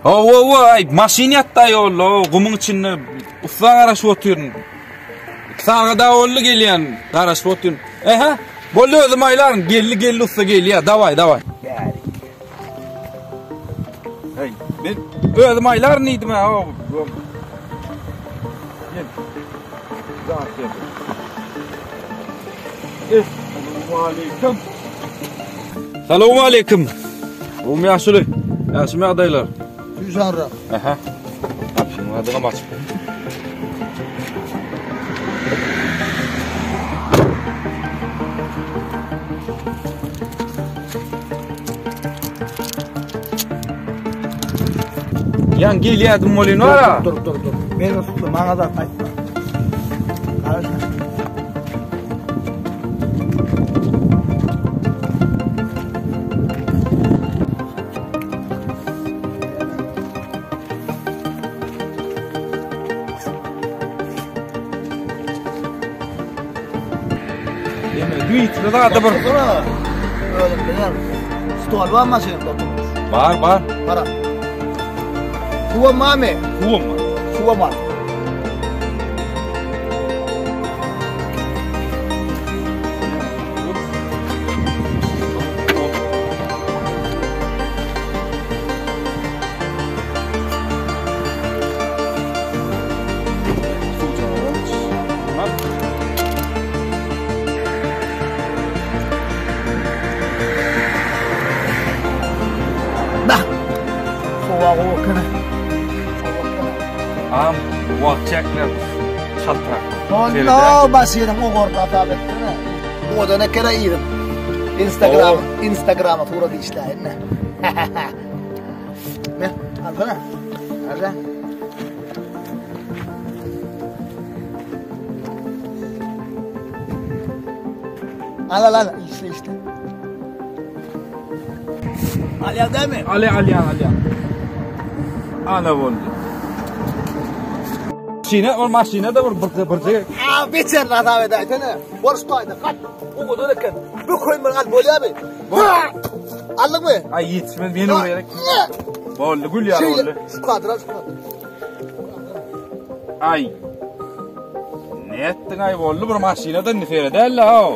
Hawa, hawa, aý, maşyn ýatdy ýolda, gumuň içinde ussa garaşyp otyryn. 2 sagada boldy gelýän, garaşyp otyryn. Ehe, boldy özüm aýlaryn, geldi, geldi ussa gelýär, dawaý, dawaý. Hey, men özüm aýlaryn diýdim ha. Gel. Zat gel. Essalamu aleýkum. Salam aleýkum. Gowmy ýaşuly? Ýagşymy ýagdaýlar? Süýşanrak. Aha. Gapynyň adyny açyp. Ýan gelýärdim welin wara. Dur dur dur. Men usly maňa zat aýtma. Garaşma. Ýene güýçli zady bir. Özüm biler. Stol bar maşynda oturmuş. Bar, bar. Gara. Suwam barmy? Suwam bar. Suwam bar. Bah. Howa gowy ekeni. Am, wagt çekler çaltrak. Onda başynyň ugur hasap etdine. Odan ekene iýdim. Instagram, Instagrama surat işläýin. Ne? Alsana. Alsana. Al al al işle işle. Alýar dämi? Alýar alýar alýar. Ana boldy. Maşyna ol maşyna da bir bir bir. A beçer hasap edäýsene. Bor şu taýda gat. Owadan eken. Bu köýmür al bolýarmy? Aldyňmy? Aý ýetişmez men oňa gerek. Boldy gül ýaly boldy. Şu kadra şu kadra. Aý. Ne etdiň aý boldy bir maşyna da indi seredäl-le haw.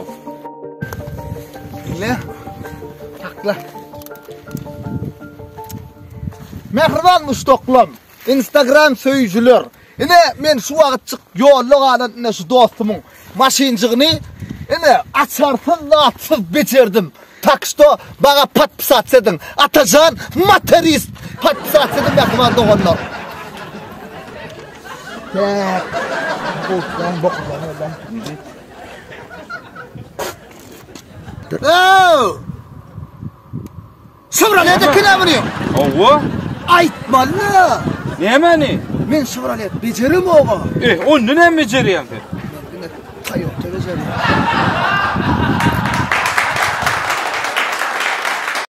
Diňle. Sakla. Mähriban muşdaklam, Instagram söýüjiler. Ine men şu wagtjyk ýolda galan ine şu dostumyň maşynjygyny ine açarsyz zatsyz bejerdim. Tak şto baga podpisats ediň. Atajan motorist podpisats ediň mähriban doganlar. Tak. Bokdan bokdan ölen. Oh! Şewrolet ekene muny. Hawa. Aýtmaly. Nämeni? Men Şewrolet bejerem oga. Eh, onda näme bejerýäň sen? Men diňe Toyota bejerýän.